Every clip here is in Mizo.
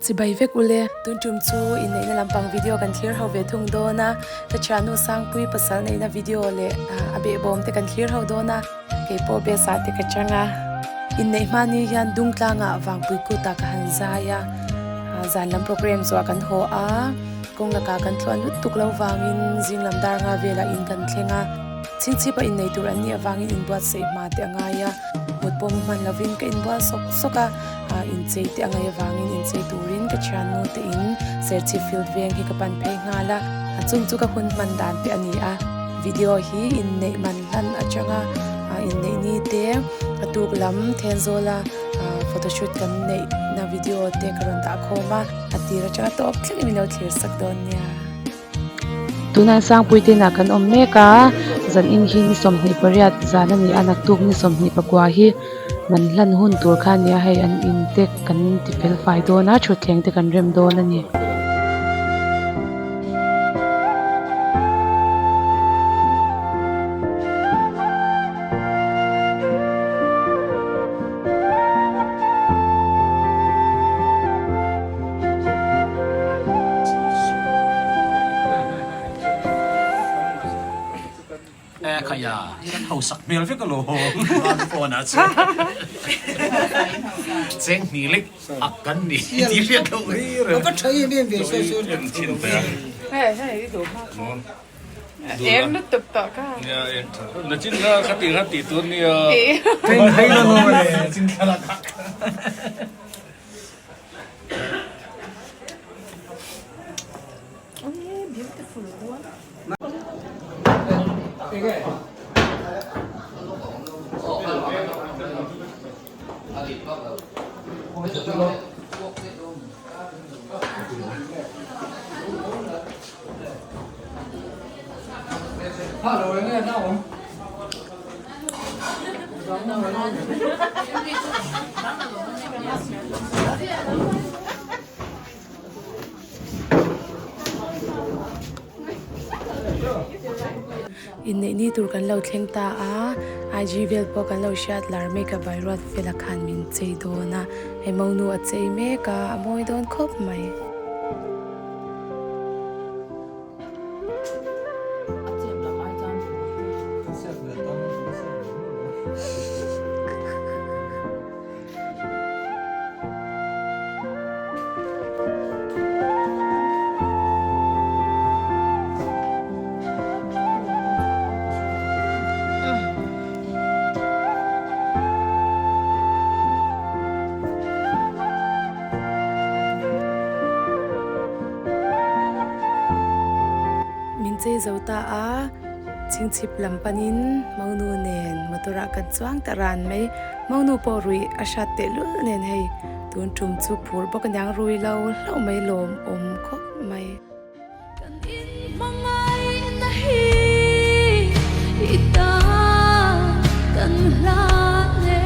Chibai vek ule. Tun tum chu inneihna lampang video kan thlir ho ve thung dawn a, ka thiannu Sangpui pasal neihna video leh a behbawm te kan thlir ho dawn a, keipawh best ah te ka chang a. Inneih hma ni hian Dungtlangah Vangpui kutah ka han zai a, zan lam program zawh ah kan haw a, kawng lakah kan tluan lutuk lo vangin zing lam dar nga velah in kan thleng a, chhingchhip a innei tur an nih avangin inbuatsaih hma te a ngai a, mut pawh mu hman lovin ka inbual sawk sawk a. Inchei te a ngaih avangin inchei turin ka thiannu te in Serchhip field veng hi ka pan phei nghal a, a chung chu ka hun hman dan te a ni a, video hi inneih man hlan atanga inneih ni te a tuk lam Thenzawla photoshoot kan neih na video te ka rawn dah khawm a, a tir atanga tawp thlengin min lo thlir sak dawn nia. Tunah Sangpui te inah kan awm mek a, zan in hi ni 28 zan a ni a, naktuk ni 24 hi man hlan hun tur kha a ni a, hei an in te kan ti fel fai dawn a, thutthleng te kan rem dawn a ni. Khaia kan hausak hmel vek alawm an phone ah chuan cheng hnih lek ak kan ni tih hriat loh ri reng ka tha em em ve sawi sawi em thin te hei hei i duh hma kha em lutuk tawh kha nia em tha nachin kha khati kha tih tur nia Kain hai lo lo le nachin thlalak ah Inneih ni tur kan lo thleng ta a, IG vel pawh kan lo hriat lar mek a, Bairuat fela khan min chei dawn a, hei monu a chei mek a, a mawi dawn khawp mai. Min chei zo ta a, chhingchhip lam panin Monu nen motor ah kan chuang ta ran mai. Monu pawh ruih a hrat tehlul nen hei tun tum chu phur bawk aniang rui lo hlauh mai lawm awm khawp mai. Kan inhmangaihna hi i ta kan hlan e.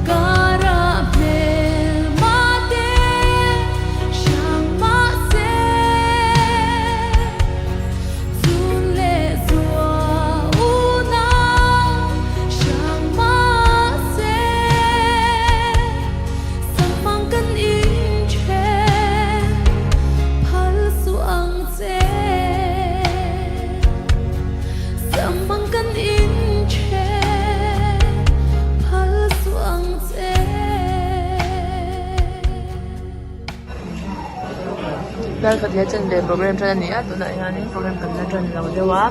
Kara hmel mate hrang mahse chun leh zua unau hrang mahse Samang kan inthen phal suh ang che Samang kan inthen phal suh ang che. Lalkhat leh chanve program tan a ni a tunah hianin program kan la tan lo deuh a.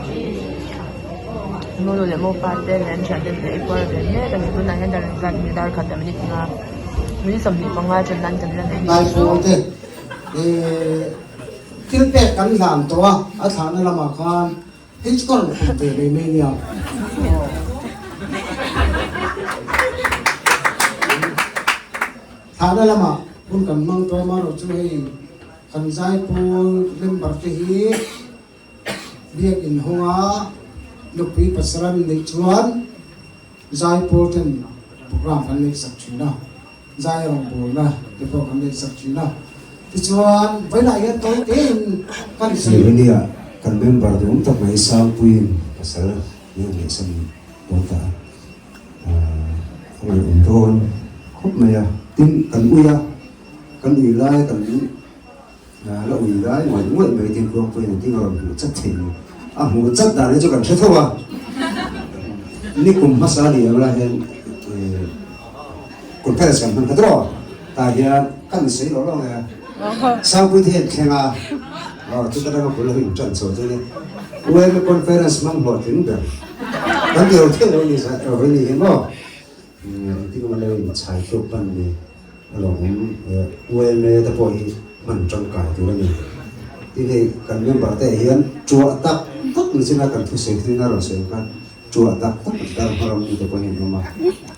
Monu leh mopa te leh an thiante leh ei kual ve mek a ni tunah hian dar engzat nge dar khat a minute nga minute 25 tan nan kan la nei Lai pawl te thil pek kan hlan tawh a, a thlahna lamah khan hei chu ka rawn khum ve mai mai nia. Thlahna lamah hun kan hmang tawh a, amaherawhchu hei kan zaipawl member te hi Biakinn hawnga nupui pasal an neih chuan zaipawl ten program kan neih sak thin a, zai rawngbawlna te pawh kan neih sak thin a. Tichuan vawiinah hian tawi tein kan sawi. Nia, kan member duhawm tak mai Sangpuiin pasal min rawn neihsan dawn ta a, a rawn awm dawn khawp mai a, tin kan ui a. Kan ui lai kan la ui lai ngawih ngawih mai tin Tluangpuiin a ding a rawn hmuh chat thei ni. A hmuh chat dan hi chu kan hre tho a. Nikum hmasa ni ang lai hian conference kan hman kha tawh a. Tah hian kan sawi lo lo nge. Sangpui te hian thleng a, aw chuta tanga bul a in tan chho chu ni. UMA conference hmang hlawhtling ber kan ti lo thei lo ni zat erawh hi ni hi maw. Engtin emaw lo in chhai tluk hman ni a lawmawm UMA te pawh hi hman tangkai tur a ni. Tin hei kan member te ah hian tuah tak tak ni china kan thusawi thin a rawn sawi ang khan Ṭuah tak tak dar hma ram mite pawh hian an awm a,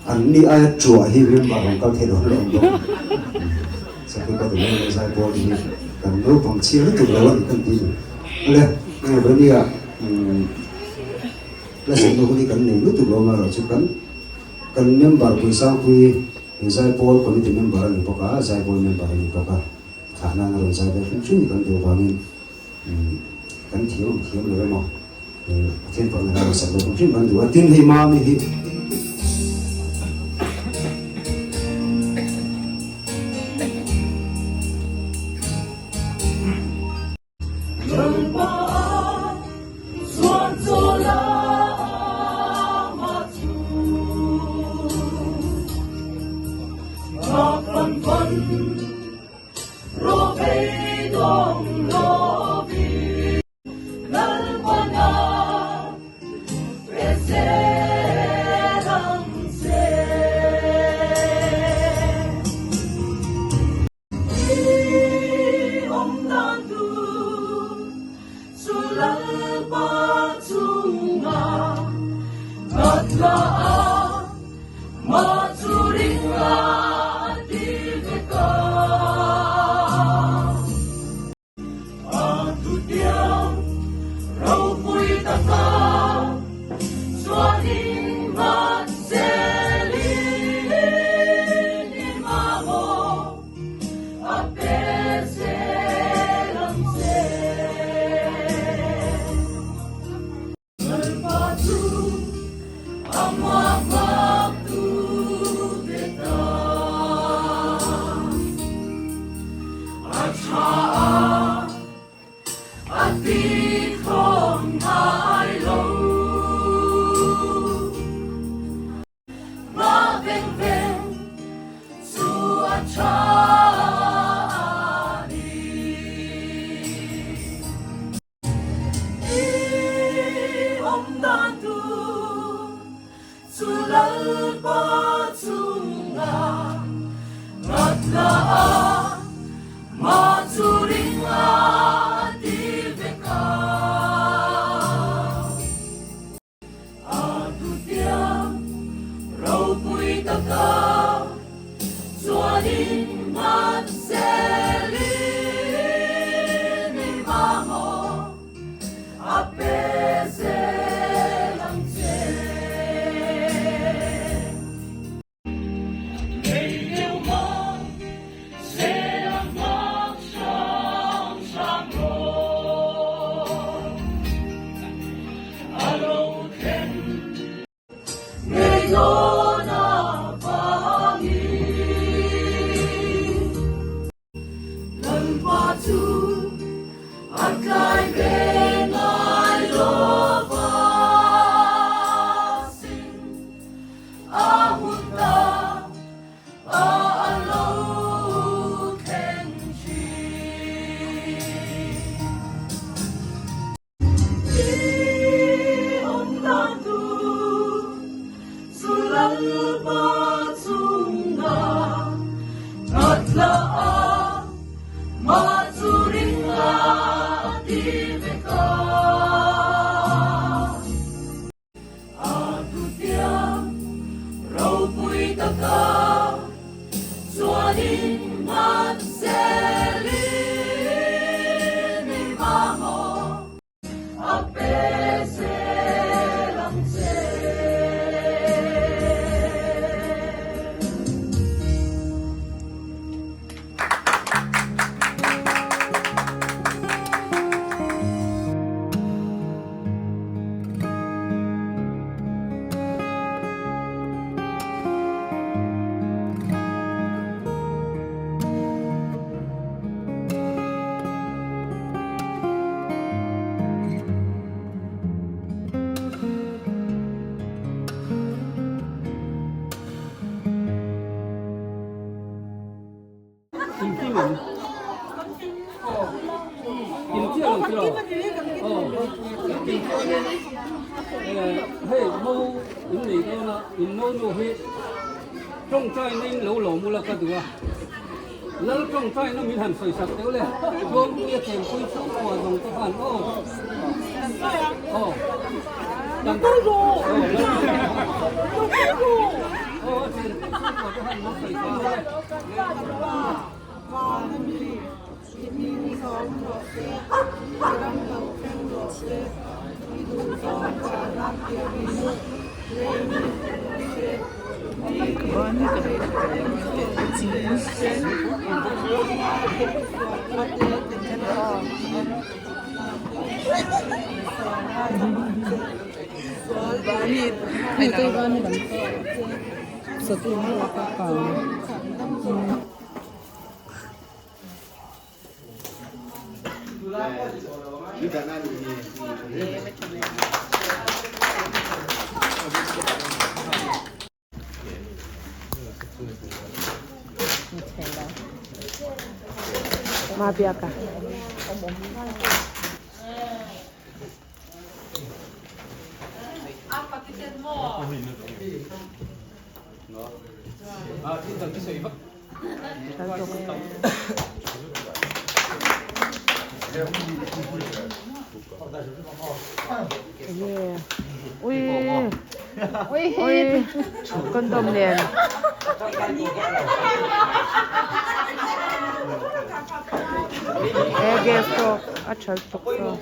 an ni aia ṭuah hi member rawn kal thei lo an la awm bawk a. Sakhi ka duh em em zai pawl hi kan naupang chhia lutuk lo a ni kan ti ni. Awle, Vania la zirna hun hi kan nei lutuk lo amaherawh chu kan kan member Puisangpui Zaipawl committee member a ni bawk a, Zaipawl member a ni bawk a, thlah nan a rawn zai ve hrim hrim kan duh avangin Kan thiam ang thiam lo emaw Pathian pawh nana sak lo hrim kan duh a tin hei mami hi Hei mo in nei dawn a, in mo nu hi tawngtaina in lo lawm ula ka duh a. Lal tawngtaina min han sawi sak deuh le, Tluangpuia chengpui chhungkua zawng te khan aw. Aw. Kan aw lal aw a chengpui chhungkua te khan min sawi sak deuh le. I hming zawng rawh se, i ram lo thleng rawh se, i duh zawng vana piangin lengin awm se, Mabiaka. Ui ui condom nen he gas pawh a tha lutuk chaw.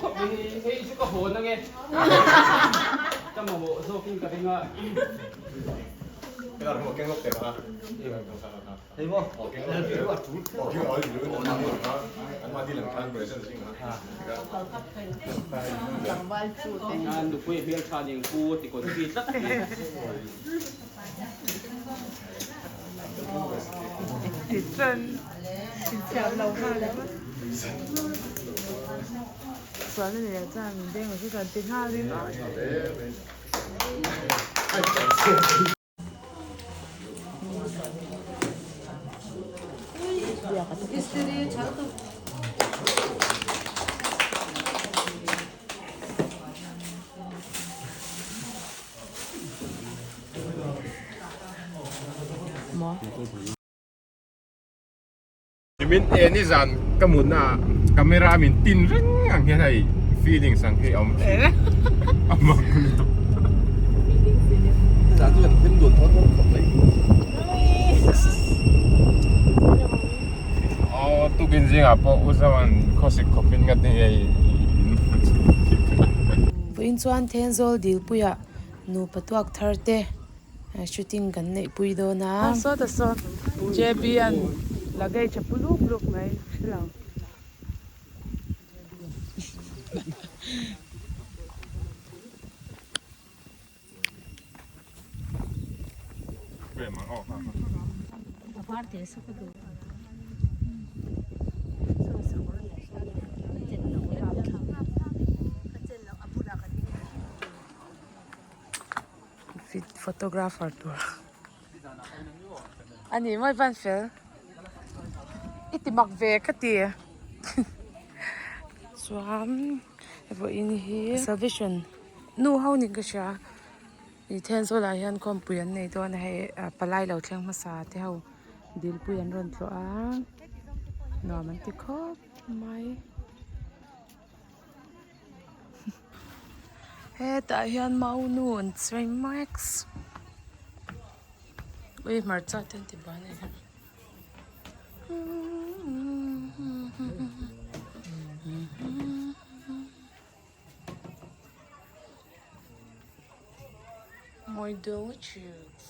Min e nizan ka mutna ah camera a min tin reng ang hian hei feelings ang hi a awm thin a mak lutuk. Nizan chu kan hlim dun thawt thawt khawp mai. Aw tukin zingah pawh U Zoan khawsik khawpin ka ti hei in Vawiin chuan Thenzawl Dilpuiah nupa tuak thar te Shooting kan neih pui dawn a. Saw ta saw JB an luggage a pu luk luk mai hre lo. Photographer tur a ni mawi van fel i ti mak ve ka ti chuan vawiin hi salvation nu ho niin ka hria ih Thenzawl ah hian khawmpui an nei dawn a hei palai lo thleng hmasa te ho dilpui an rawn tlawh a nuam an ti khawp mai. Hetah hian maunu an chei mek ui hmarcha te an ti buai a nih hi. My delicious.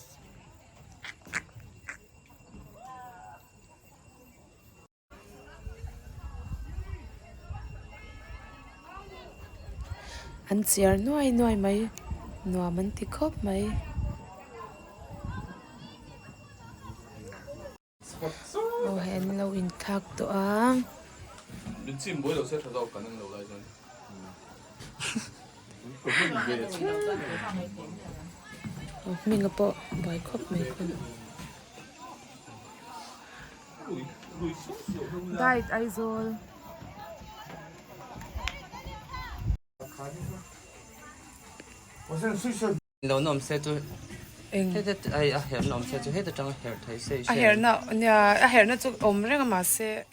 An chiar nuai nuai mai nuam an ti khawp mai. Aw hei an lo inthlak tawh a. Hminga pawh buai khawp mai khaw. Guide Aizawl. Lo na awm se chu heta ai a herhna awm se chu heta tanga herh thei se A herhna nia a herhna chu awm reng a mahse.